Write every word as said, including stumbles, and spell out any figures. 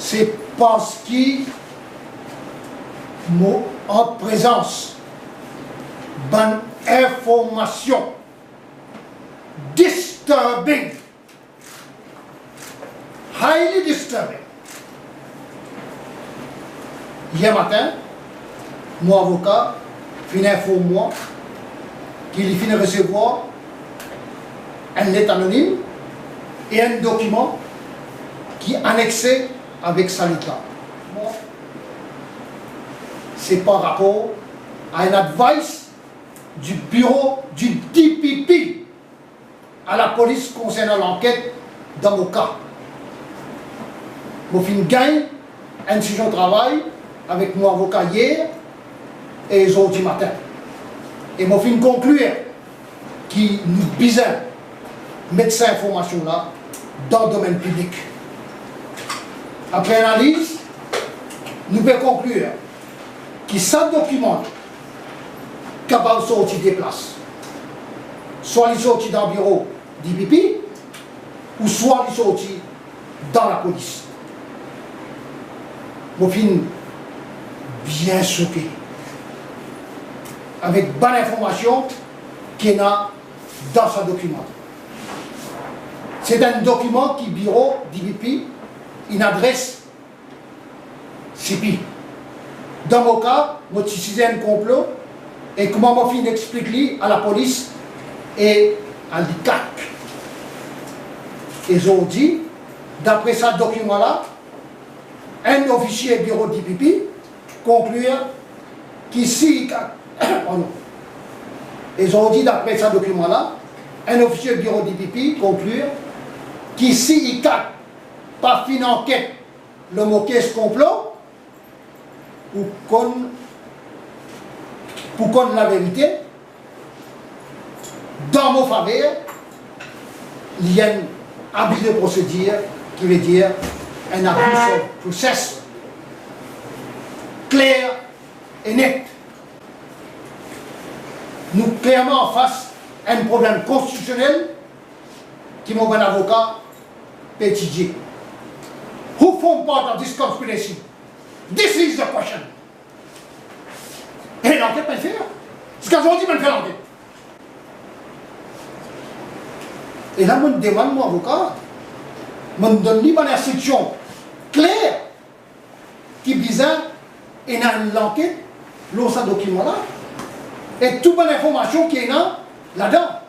Se parski mo an prezans bann informasion disturbing, highly disturbing. Yer matin, mo avoka finn inform mwa ki li finn resevwar enn let anonim e enn dokiman ki anexe avek sa let la. Se par rapor a enn advice du bureau du D P P a lapolis konsernan lanket dan mo ka. Mo finn gagn enn sesion travay avek mo avoka yer e zordi matin. E mo finn konklir ki nou bizin met sa informasion la dan domenn piblik. Apre analiz, nou pe konklir ki sa dokiman kapav sorti de plas. Swa li sorti dan biro D P P, ouswa li sorti dan lapolis. Mo finn bien soke avek bann informasion ki ena dan sa dokiman. Se enn dokiman ki biro D P P inn adres C P. Dan mo ka, mo ti size enn konplo, e kouma mo finn explik li a lapolis e a l'ICAC. E zordi, dapre sa dokiman la, enn ofisie biro D P P konklir ki si ICAC, pardon. E zordi, dapre sa dokiman la, enn ofisie biro D P P konklir ki si ICAC pa finn anket lor mo kes konplo, pou konn, pou konn laverite, dan mo faver, li enn abus de procédure, ki vedir enn abuse of process, kler e net. Nou klerman anfas enn problem konstitisionel ki mo bann avoka pe etidie. Who form part of this conspiracy? This is the question. E lanket pa'nn fer. Ziska zordi pa'nn fer lanket. E la, mo demann mo avoka, mo donn li bann instriksion kler ki bizin ena enn lanket lor sa dokiman la, e tou bann informasion ki ena ladan.